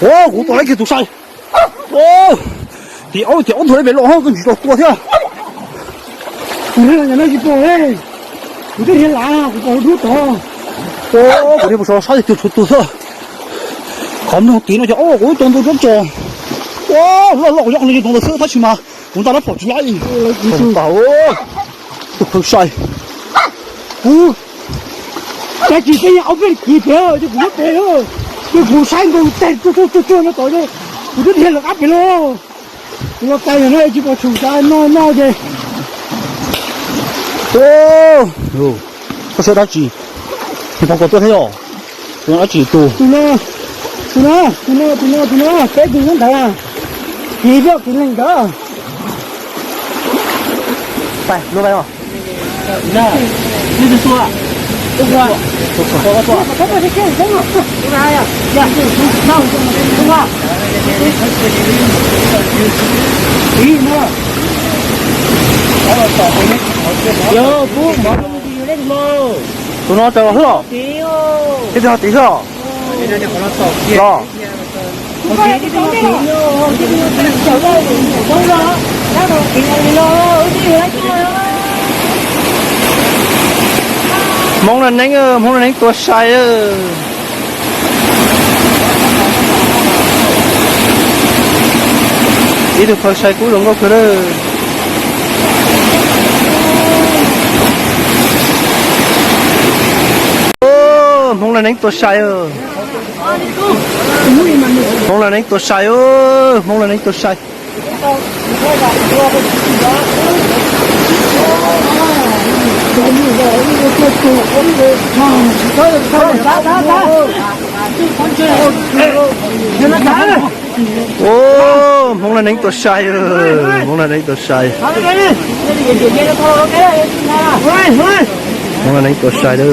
Kuv tua tau kiag tus sai. Tim aub, tim aub nthuav pem los koj ntsis tau tua thiab. Kuv twb dhia lav, kuv pom dub tod. Kuv dhia mus saib tias tshuav tus xwb. Qhov mloog tid no ces kuv tua ntau tsob tso. Loj loj kuv nyob qhov no ces tua ntawd xwb tab sis mas kuv nta rab phom tsis laib. Tus phawj sai. Kuv, dab tsi peb yog ob peb kiv pem ces kuv muab pem, ces kuv saib nkaus teg tsuag tsuag tsuag no tod ces kuv twb dhia lawm qab pem lauj. Kuv los txais no tsis pom tshum tas no no ces. Koj saib dab tsi? Nws pom koj tuaj thiab yog? Tus no dab tsi tus? Tus no, tus no, tus no, tus no, peb tus nyob ntawd. Kiv peb kiv leej ntawd. Tus no tau los hlob. Ib tug ho tid xwb los. Hmoob Naj Neeb, Hmoob Naj Neeb tua sai. Ib tug phawj sai kub zoo nkauj kawg lawm. Hmoob Naj Neeb tua sai. Hmoob Naj Neeb tua sai, Hmoob Naj Neeb tua sai. Hmoob Naj Neeb tua sai, Hmoob Naj Neeb tua sai. Hmoob Naj Neeb tua sai lawm.